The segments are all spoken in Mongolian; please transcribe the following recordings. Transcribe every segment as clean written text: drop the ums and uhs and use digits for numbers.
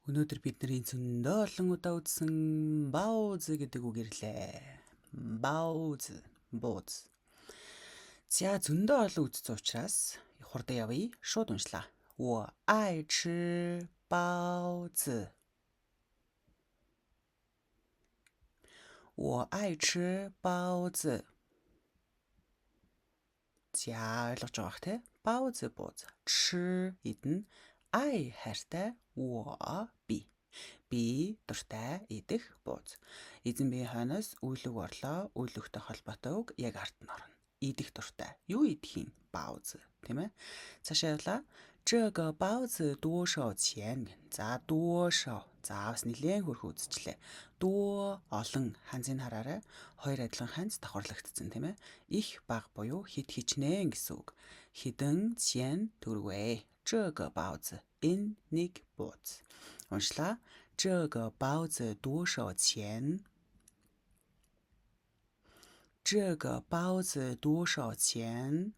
Өнөөдөр бид нарын зөндөө олон удаа үзсэн бауз гэдэг үг ирлээ. Бауз, бууз. За зөндөө олон үзсэн учраас хурдан явъя. Шууд уншлаа. 我爱吃包子。我爱吃包子. За ойлгож байгаа бах те. 包子 бууз. 吃 идэнэ. 爱 хайртай. 我 би. Би дуртай идэх бууз. Эзэн биеийн хойноос үйл үг орлоо. Үйл үгтэй холбоотой үг яг ард нь орно. Идэх дуртай. Юу идэх юм? 包子, тийм ээ. Цаашаа явлаа. 这个包子多少钱 гэн. За 多少. За бас нэлээд хөрхөн үзчихлээ. 多 олон ханзыг хараарай. Хоёр адилхан ханз давхарлагдсан, тийм ээ. Их баг буюу хит хичнээн гэсэн үг. Хідэн 钱 төгрөг вэ. 这个包子 энэ нэг бууз. Уншлаа. 这个包子多少钱？这个包子多少钱？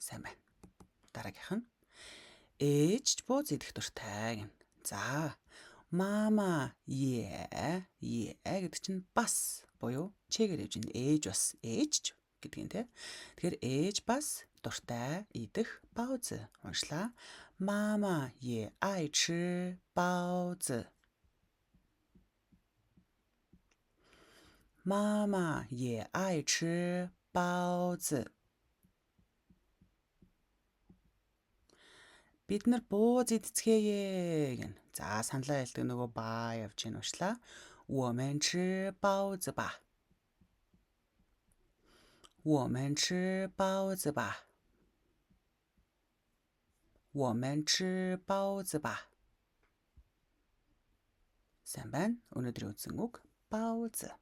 Сайн байна. Дараагийнх нь ээж ч бууз идэх дуртай гэнэ. За 妈妈也也 гэдэг чинь бас буюу чигээр явж байна. Ээж бас ээж ч гэдэг юм те. Тэгэхээр ээж бас дуртай идэх 包子. Уншлаа. 妈妈也爱吃包子。妈妈也爱吃包子。 Бид нар бууз идцгээе гэнэ. За саналаа хэлдэг нөгөө ба явж гин уушлаа. 我们吃包子吧。我们吃包子吧。我们吃包子吧. Сайн байна. Өнөөдрийн үзсэн үг 包子.